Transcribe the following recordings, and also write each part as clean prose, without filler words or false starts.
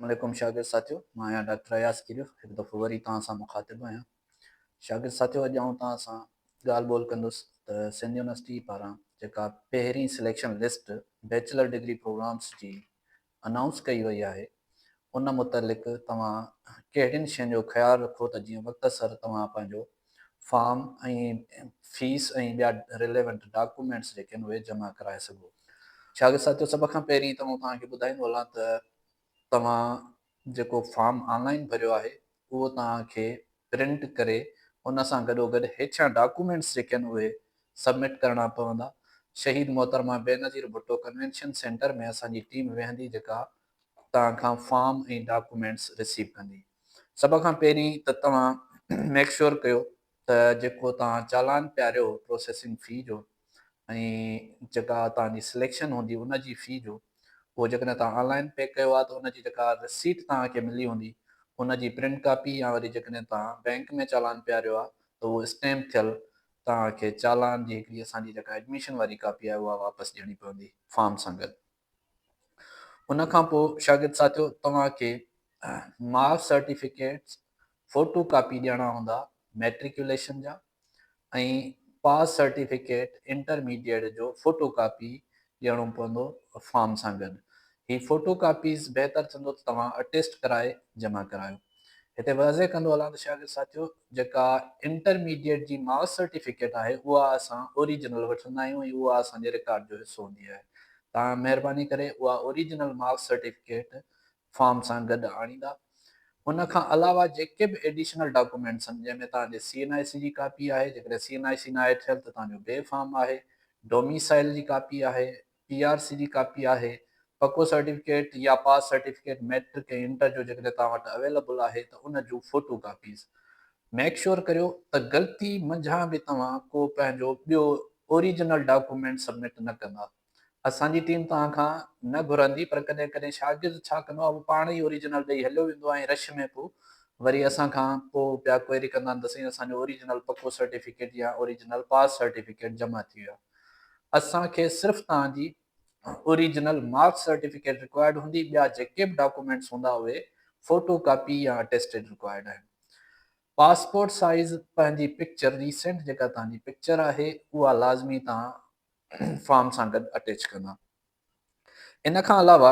عليڪم شاگرد ساٿيو، مان آهيان ڊاڪٽر اياز ڪيريو، هڪ دفعو وري توهان سان مخاطب آهيان. شاگرد ساٿيو، اڄ آئون توهان سان ڳالهه ٻولهه ڪندس ته سنڌ يونيورسٽي پاران جيڪا پهرين selection list bachelor degree programmes جي انائونس ڪئي وئي آهي، ان متعلق توهان ڪهڙين شين جو خيال رکو ته جيئن وقت سر توهان پنهنجو فارم ۽ فيس ۽ ٻيا رليونٽ ڊاڪومينٽس جيڪي آهن اهي جمع ڪرائي سگهو. شاگرد ساٿيو، سڀ کان پهرين ته آئون توهان کي ٻڌائيندو هلان ته توهان جيڪو فارم آن لائين ڀريو آهي اهو توهان کي پرنٽ ڪري ان سان گڏوگڏ هيٺيان ڊاڪومينٽس جيڪي آهن اهي سبمٽ ڪرڻا پوندا. شهيد محترمه بينظير ڀٽو ڪنوينشن سينٽر ۾ اسان جي ٽيم ويهندي جيڪا توهان کان فارم ۽ ڊاڪومينٽس رسيو ڪندي. سڀ کان پهرين ته توهان ميڪ شوئر ڪيو ته جيڪو توهان چالان پياريو پروسيسنگ في جو ۽ جيڪا توهان جي سليڪشن هوندي ان جي في جو، اهو جيڪڏهن توهان آن لائن پي ڪيو آهي ته ان جي جيڪا رسيٽ توهان کي ملي هوندي ان جي پرنٽ ڪاپي يا وري جيڪڏهن توهان بئنڪ ۾ چالان پياريو آهي ته اهو اسٽيمپ ٿيل توهان کي چالان جي هڪڙي اسان جي جيڪا ايڊميشن واري ڪاپي آهي اها واپس ڏيڻي پوندي فارم سان گڏ. ان کان پوء شاگرد ساٿيو، توهان کي مارڪس سرٽيفڪيٽس فوٽو ڪاپي ڏيڻا هوندا ميٽريڪيوليشن جا ۽ پاس سرٽيفڪيٽ انٽرميڊيٽ جو فوٽو ڪاپي ڏيڻو پوندو فارم سان گڏ. هي فوٽو ڪاپيز بهتر ٿيندو ته توهان اٽيسٽ ڪرائي جمع ڪرايو. هتي واضح ڪندو هلان ته شاگرد ساٿيو، جيڪا انٽرميڊيٽ جي مارڪس سرٽيفڪيٽ آهي اها اسان اوريجنل وٺندا آهيون ۽ اها اسان جي رڪارڊ جو حصو هوندي آهي. توهان مهرباني ڪري اها اوريجنل مارڪس سرٽيفڪيٽ فارم سان گڏ آڻيندا. ان کان علاوه جيڪي به ايڊيشنل ڊاڪومينٽس آهن جنهن ۾ توهان جي سي اين آء سي جي ڪاپي آهي، جيڪڏهن سي اين آء سي ناهي ٺهيل ته توهان جو بي فارم آهي، ڊوميسائل جي ڪاپي آهي، پي آر سي جي ڪاپي آهي، پڪو سرٽيفڪيٽ يا پاس سرٽيفڪيٽ ميٽرڪ ۽ انٽر جو جيڪڏهن توهان وٽ اويليبل آهي ته ان جون فوٽو ڪاپيز. ميڪ شوئر ڪريو ته غلطي منجهان به توهان ڪو پنهنجو ٻيو اوريجنل ڊاڪومينٽ سبمٽ نه ڪندا. اسان جي ٽيم توهان کان نه گهرندي پر ڪڏهن ڪڏهن شاگرد ڇا ڪندو آهي اهو پاڻ ئي اوريجنل ڏئي هليو ويندو آهي ۽ رش ۾ پوء وري اسان کان پوء پيا ڪوئري ڪندا آهن ته سائين اسان جو اوريجنل پڪو سرٽيفڪيٽ يا اوريجنل پاس سرٽيفڪيٽ جمع ٿي ويو آهي. اسان کي صرف توهان جي اوريجنل مارڪس سرٽيفڪيٽ رڪوائرڊ هوندي، ٻيا جيڪي به ڊاڪومينٽس هوندا اهي فوٽو ڪاپي يا اٽيسٽيڊ رڪوائرڊ آهن. پاسپورٽ سائيز پنهنجي پڪچر ريسينٽ جيڪا توهان جي پڪچر آهي اها لازمي توهان فارم سان گڏ اٽيچ ڪندا. ان کان علاوه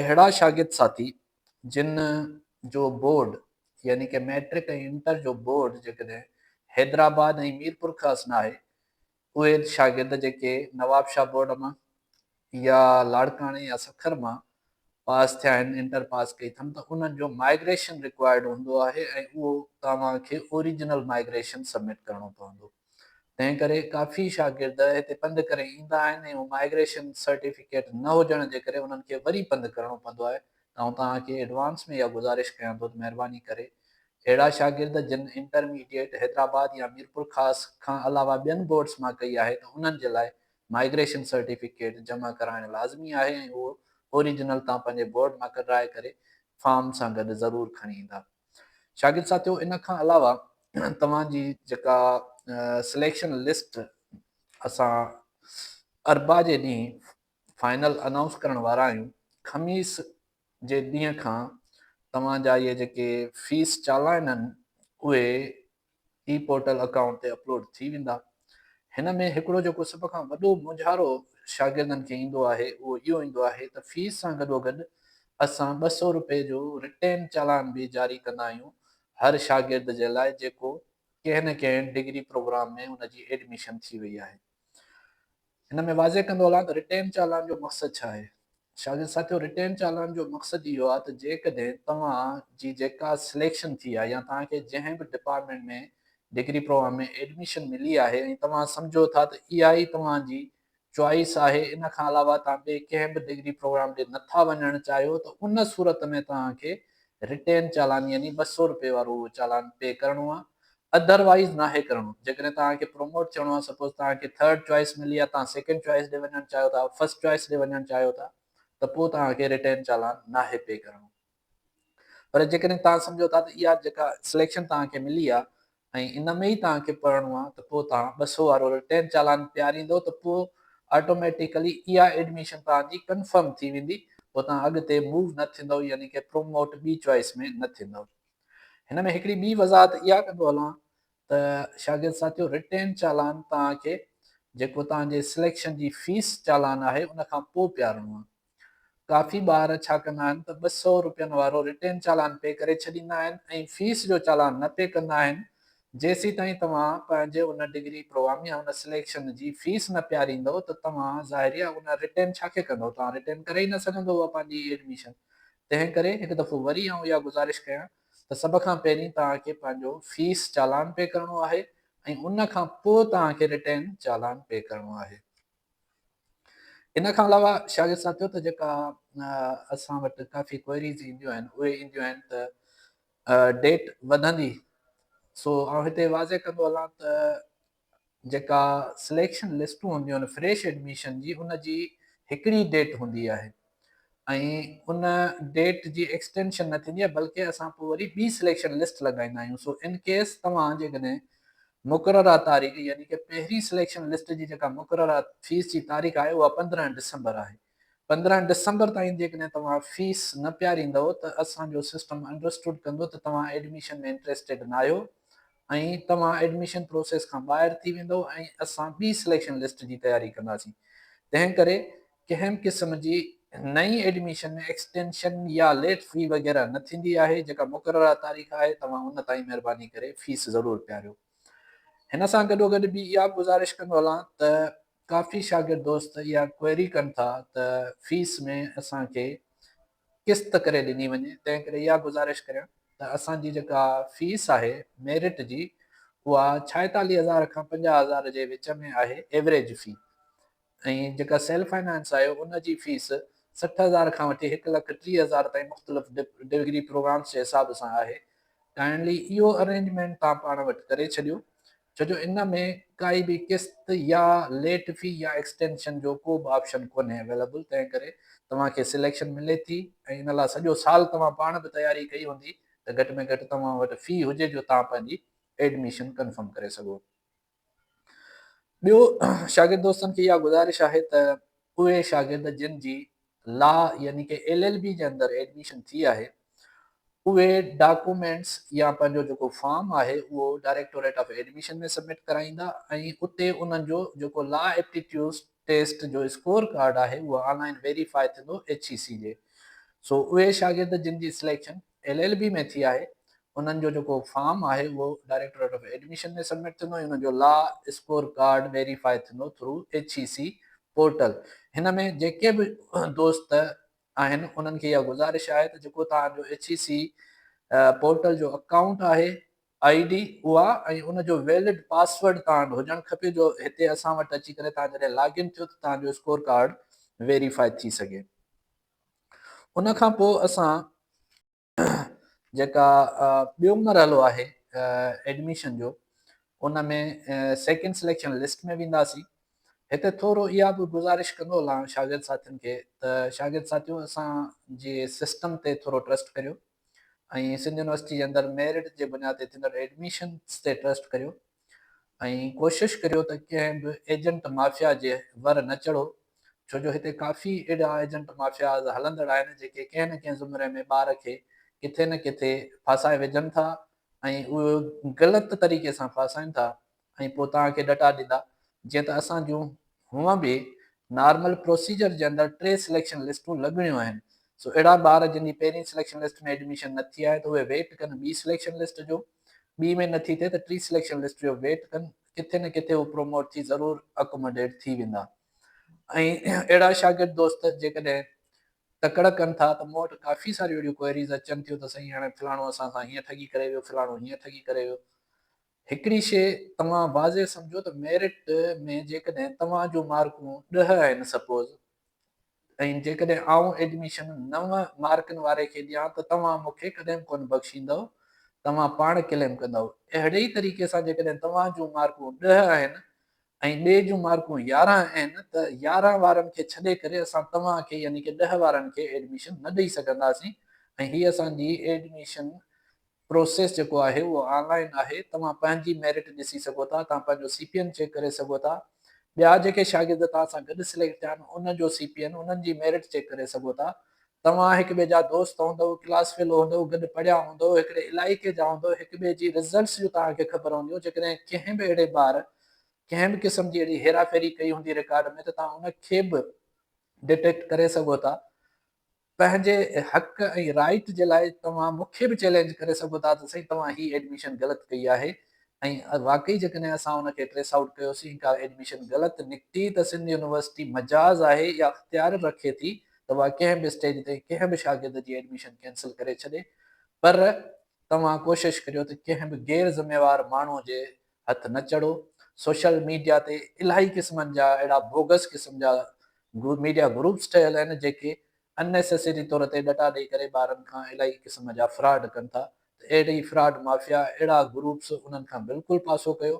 اهڙا شاگرد ساٿي جن جو بورڊ يعني ڪه ميٽرڪ ۽ انٽر جو بورڊ جيڪڏهن حيدرآباد ۽ ميرپورخاص ناهي اهي شاگرد جيڪي نوابشاهه بورڊ مان يا لاڙڪاڻي يا سکر مان پاس ٿيا آهن، انٽر پاس ڪئي اٿن ته انهن جو مائگريشن رڪوائرڊ هوندو آهي ۽ اهو توهان کي اوريجنل مائگريشن سبمٽ ڪرڻو پوندو. تنهن ڪري ڪافي شاگرد هتي پنڌ ڪري ايندا آهن ۽ اهو مائگريشن سرٽيفڪيٽ نه هجڻ جي ڪري انهن کي وري پنڌ ڪرڻو پوندو آهي ته آئون توهان کي ايڊوانس ۾ اها گذارش ڪيان ٿو ته مهرباني ڪري اهڙا شاگرد جن انٽرميڊيٽ حيدرآباد يا ميرپورخاص کان علاوه ٻين بورڊز مان ڪئي آهي ته انهن جي لاء مائگريشن سرٽيفڪيٽ جمع ڪرائڻ لازمي آهي ۽ اهو اوريجنل توهان پنهنجي بورڊ مان ڪڍرائي ڪري فارم سان گڏ ضرور کڻي ايندا. شاگرد ساٿيو، ان کان علاوه توهان جي جيڪا سليڪشن لسٽ اسان اربع جي ڏينهن فائنل انائونس ڪرڻ وارا آهيون، خميس جي ڏينهن کان توهان جا اهي جيڪي فيس چالان آهن اهي اي پورٽل اڪائونٽ تي اپلوڊ ٿي ويندا. هن ۾ هڪڙو جيڪو سڀ کان وڏو مونجهارو شاگردن کي ايندو آهي اهو اهو ايندو آهي ته فيس سان گڏوگڏ اسان 200 روپيه جو رٽين چالان به جاري ڪندا آهيون هر شاگرد جي لاء جيڪو ڪنهن نه ڪنهن ڊگري پروگرام ۾ ان جي ايڊميشن ٿي وئي آهي. هن ۾ واضح ڪندو هلان ته رٽين چالان جو مقصد ڇا آهي؟ شاگرد ساٿيو، رٽين چالان جو مقصد اهو آهي ته جيڪڏهن توهان جي جيڪا سليڪشن ٿي آهي يا توهان کي جنهن به ڊپارٽمينٽ ۾ ڊگري پروگرام ۾ ايڊميشن ملي آهي ۽ توهان سمجهو ٿا ته اها ئي توهان جي چوائس آهي ان کان علاوه توهان ٻئي ڪنهن به ڊگري پروگرام ڏي نٿا وڃڻ چاهيو ته ان صورت ۾ توهان کي رٽين چالان يعني 200 روپيه وارو اهو چالان پي ڪرڻو آهي، اڌر وائيز ناهي ڪرڻو. جيڪڏهن توهان کي پروموٽ ٿيڻو آهي، سپوز توهان کي ٿرڊ چوائس ملي آهي، توهان سيڪنڊ چوائس ڏي وڃڻ چاهيو ٿا، فرسٽ چوائس ڏي وڃڻ چاهيو ٿا ته پوء توهان کي رٽين چالان ناهي پي ڪرڻو. پر جيڪڏهن توهان سمجهو ٿا ته اها جيڪا سليڪشن توهان کي ملي آهي ۽ ان ۾ ئي توهان کي پڙهڻو آهي ته پوء توهان 200 وارو رٽين چالان پياريندو ته پوء آٽوميٽيڪلي اها ايڊميشن توهان جي ڪنفرم ٿي ويندي. پوء توهان اڳتي موو نه ٿيندؤ يعني ڪي پروموٽ ٻي چوائس ۾ نه ٿيندؤ. هن ۾ هڪڙي ٻي وضاحت اها ڪندو هلان ته شاگرد ساٿيو رٽين چالان توهان کي جيڪو توهان جي سليڪشن جي فيس چالان آهي ان کان پوء پيارڻو آهي. ڪافي ٻار ڇا ڪندا آهن ته 200 روپين وارو رٽين چالان پي ڪري ڇڏيندا آهن ۽ فيس جو چالان نه پي ڪندا آهن جيسيتائين توهان پنهنجي ان ڊگري پروگرام يا ان سليڪشن جي فيس نه پياريندؤ ته توهان ظاهري آهي ان رٽين ڇا کي ڪندؤ توهان رٽين ڪري ئي نه سگهندؤ اها پنهنجي ايڊميشن تنهن ڪري هڪ دفعو وري آئون اها گذارش ڪيان ته سڀ کان پهرين توهان کي پنهنجو فيس چالان پي ڪرڻو آهي ۽ ان کان پوء توهان کي رٽين چالان پي ڪرڻو آهي. ان کان علاوه شاگرد ساٿيو ته جيڪا اسان وٽ ڪافي ڪوئريز اينديون آهن اهي اينديون آهن ته ڊيٽ وڌندي سو آئون هتي واضح ڪندو هلان ته جيڪا سليڪشن لسٽون هونديون آهن فريش ايڊميشن جي ان جي هڪڙي ڊيٽ هوندي آهي ۽ ان ڊيٽ جي ايڪسٽينشن نه ٿيندي آهي بلڪه اسان پوء وري ٻي سليڪشن لسٽ لڳائيندا آهيون سو ان ڪيس توهان جيڪڏهن مقرره تاريخ يعني ڪه پهرين سليڪشن لسٽ جي جيڪا مقرره فيس جي تاريخ آهي اها 15 ڊسمبر آهي 15 ڊسمبر تائين جيڪڏهن توهان فيس نه پياريندؤ ته اسان جو سسٽم انڊرسٽوڊ ڪندو ته توهان ايڊميشن ۾ انٽريسٽيڊ ناهيو ۽ توهان ايڊميشن پروسيس کان ٻاهر ٿي ويندؤ ۽ اسان ٻي سليڪشن لسٽ جي تياري ڪنداسين تنهن ڪري ڪنهن به قسم جي نئين ايڊميشن ۾ ايڪسٽينشن يا ليٽ في وغيره نه ٿيندي آهي، جيڪا مقرره تاريخ آهي توهان ان تائين مهرباني ڪري فيس ضرور پياريو. هن سان گڏوگڏ ٻي اها به گذارش ڪندو هلان ته ڪافي شاگرد دوست اها ڪوئري ڪن ٿا ته فيس ۾ اسان کي قسط ڪري ڏني وڃي تنهن ڪري اها گذارش ڪريان ته اسان جي جيڪا فيس آهي ميرٽ جي اها 46 هزار کان 50 هزار جي وچ ۾ آهي ايوريج في ۽ جيڪا سيلف فائنانس آهي ان جي فيس 60 هزار کان وٺي 1 لک 30 هزار تائين مختلف ڊگري پروگرامس جي حساب سان آهي. ڪائنڊلي اهو ارينجمينٽ توهان پاڻ وٽ ڪري ڇڏيو ڇو جو ان ۾ ڪائي به قسط يا ليٽ في يا ايڪسٽينشن جو ڪو به آپشن ڪونهي اويليبل تنهن ڪري توهان کي سليڪشن ملي ٿي ۽ ان لاء سڄو سال توهان پاڻ به تياري ڪئي هوندي ته گهٽ ۾ گهٽ توهان وٽ في هجي جو توهان پنهنجي ايڊميشن ڪنفرم ڪري سگهو. ٻيو شاگرد دوستن کي اها گذارش آهي ته اهي شاگرد جن جي لا يعني ڪي ايل ايل بي جي اندر ايڊميشن ٿي آهي اهي ڊاڪومينٽس يا پنهنجو جيڪو فارم آهي اهو ڊائريڪٽوريٽ آف ايڊميشن ۾ سبمٽ ڪرائيندا ۽ اتي انهن جو جيڪو لا ايپٽيٽيوز ٽيسٽ جو اسڪور ڪارڊ آهي اهو آن لائن ويريفائي ٿيندو ايڇ اي سي جي سو اهي شاگرد جن جي سليڪشن ايل ايل بي ۾ ٿي آهي انهن جو جيڪو فارم آهي اهو ڊائريڪٽوريٽ آف ايڊميشن ۾ سبمٽ ٿيندو ۽ انهن جو لا اسڪور ڪارڊ ويريفائي ٿيندو ٿرو ايڇ اي سي پورٽل هن ۾ جيڪي به دوست آهن انهن کي اها گذارش آهي ته جيڪو توهان جو ايڇ اي سي پورٽل جو اڪائونٽ آهي I D اها ۽ ان جو ويلڊ پاسورڊ توهان وٽ هجڻ کپي جو هتي اسان وٽ اچي ڪري توهان جڏهن لاگ ان ٿيو ته توهان جو اسڪور ڪارڊ ويريفائي ٿي سگهي ان کان پوء اسان جيڪا ٻيو مرحلو آهي ايڊميشن جو ان ۾ سيڪنڊ سليڪشن لسٽ ۾ وينداسين هتي ٿورو اها به گذارش ڪندو هلان شاگرد ساٿين کي ته شاگرد ساٿيو اسان جي سسٽم تي ٿورو ٽرسٽ ڪريو ۽ سنڌ يونيورسٽي جي اندر ميرٽ جي بنياد تي ٿيندڙ ايڊميشنس تي ٽرسٽ ڪريو ۽ ڪوشش ڪريو ته ڪنهن به ايجنٽ مافيا جي ور نه چڙهو ڇو جو هتي ڪافي اهڙا ايجنٽ مافياز هلندڙ آهن جيڪي ڪنهن نه ڪنهن زمري ۾ ٻار کي ڪٿي نه ڪٿي ڦاسائي وجهن ٿا ۽ اهو غلط طريقي سان ڦاسائين ٿا ۽ پوء توهان کي ڏٽا ڏيندا جيئن ته اسان جون هونء به نارمل پروسيجر جي اندر ٽي سليڪشن لسٽون لڳڻيون آهن سو اهڙا ٻار جن جي پهرين سليڪشن لسٽ ۾ ايڊميشن نه ٿي آهي ته اهي ويٽ ڪن ٻي سليڪشن لسٽ جو ٻي ۾ نه ٿي ٿئي ته ٽي سليڪشن لسٽ جو ويٽ ڪن ڪٿي نه ڪٿي هو پروموٽ ٿي ضرور اڪوموڊيٽ ٿي ويندا ۽ اهڙا شاگرد دوست جيڪڏهن تڪڙ ڪن ٿا ته مون وٽ ڪافي ساريون اهڙيون ڪوئريز اچن ٿيون ته سائين هاڻي فلاڻو اسان سان هيئن ٺڳي ڪري ويو فلاڻو هيئن ٺڳي ڪري ويو هڪڙي شيء توهان واضح سمجهو ته ميرٽ ۾ جيڪڏهن توهان جون مارڪون 10 آهن سپوز ۽ جيڪڏهن آئون ايڊميشن 9 مارڪن واري کي ڏيان ته توهان مون کي ڪڏهن به ڪونه بخشيندؤ توهان پاڻ ڪليم ڪندؤ اهڙي ئي طريقي سان جيڪڏهن توهان جون مارڪون 10 آهن ۽ ٻئي جون مارڪون 11 آهن ته 11 وارن کي ڇڏي ڪري اسان توهان کي يعني ڪه 10 وارن کي ايڊميشن نه ڏئي سگهنداسين ۽ هي اسان جي ايڊميشن پروسيس جيڪو آهي اهو آن لائن آهي توهان پنهنجي ميرٽ ڏسي سگهو ٿا توهان پنهنجو سي پي اين چيڪ ڪري سگهو ٿا ٻيا جيڪي شاگرد توهان سان گڏ سليڪٽ ٿيا آهن انهن جو سي پي اين انهن جي ميرٽ چيڪ ڪري سگهو ٿا توهان هڪ ٻئي جا دوست هوندؤ، ڪلاس فيلو هوندؤ، گڏ پڙهيا هوندؤ، هڪڙي علائقي جا هوندؤ، هڪ ٻئي جي رزلٽس جون توهان کي خبر هونديون، جيڪڏهن ڪنهن به اهڙي ٻار ڪنهن به قسم جي اهڙي هيرا ڦيري ڪئي هوندي رڪارڊ ۾ ته توهان ان کي به ڊٽيڪٽ ڪري سگهو ٿا. پنهنجي حق ۽ رائيٽ جي لاء توهان مون کي به چئلينج ڪري سگهو ٿا ته سائين توهان هي ايڊميشن غلط ڪئي آهي ۽ واقعي جيڪڏهن اسان ان کي ٽريس آئوٽ ڪيوسين ڪا ايڊميشن غلط نڪتي ته سنڌ يونيورسٽي مجاز آهي يا اختيار رکي ٿي ته اها ڪنهن به اسٽيج تي ڪنهن به شاگرد جي ايڊميشن ڪينسل ڪري ڇڏي پر توهان ڪوشش ڪريو ته ڪنهن به غير ذميوار ماڻهو جي هٿ نه چڙهو سوشل ميڊيا تي الاهي قسمن جا اهڙا بوگس قسم جا ميڊيا گروپس ٺهيل آهن جيڪي ان نيسيسري طور تي ڏٽا ڏئي ڪري ٻارن کان الاهي قسم جا فراڊ ڪن ٿا ته اهڙي فراڊ مافيا اهڙا گروپس انهن کان بلڪل پاسو ڪيو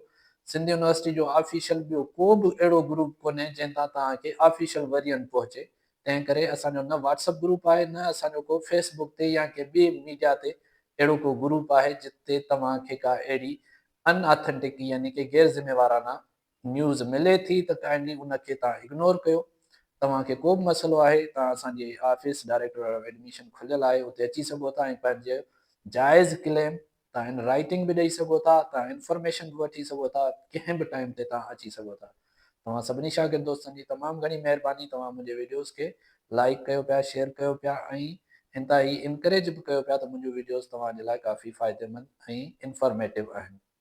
سنڌ يونيورسٽي جو آفيشل ٻيو ڪو به اهڙو گروپ ڪونهي جنهن تان توهان کي آفيشل وريئن پهچي تنهن ڪري اسان جو نه واٽس اپ گروپ آهي نه اسان جو ڪو فيس بڪ تي يا ڪنهن ٻي ميڊيا تي اهڙو ڪو گروپ آهي جتي توهان کي ڪا اهڙي ان آٿينٽڪ يعني ڪي غير ذميوارانه نيوز ملي ٿي ته ڪائنڊلي ان کي توهان اگنور ڪيو توهان کي ڪو به مسئلو آهي توهان اسان جي آفيس ڊائريڪٽر آف ايڊميشن کليل آهي اتي اچي سگهو ٿا ۽ پنهنجي جائز ڪليم توهان ان رائٽنگ به ڏئي سگهو ٿا توهان انفارميشن به وٺي سگهو ٿا ڪنهن به ٽائيم تي توهان اچي سگهو ٿا توهان سڀني شاگرد دوستن جي تمام گهڻي مهرباني توهان منهنجي ويڊيوز کي لائڪ ڪيو پيا شيئر ڪيو پيا ۽ انتهائي انڪريج به ڪيو پيا ته منهنجون ويڊيوز توهان جي لاء ڪافي فائديمند ۽ انفارميٽو آهن.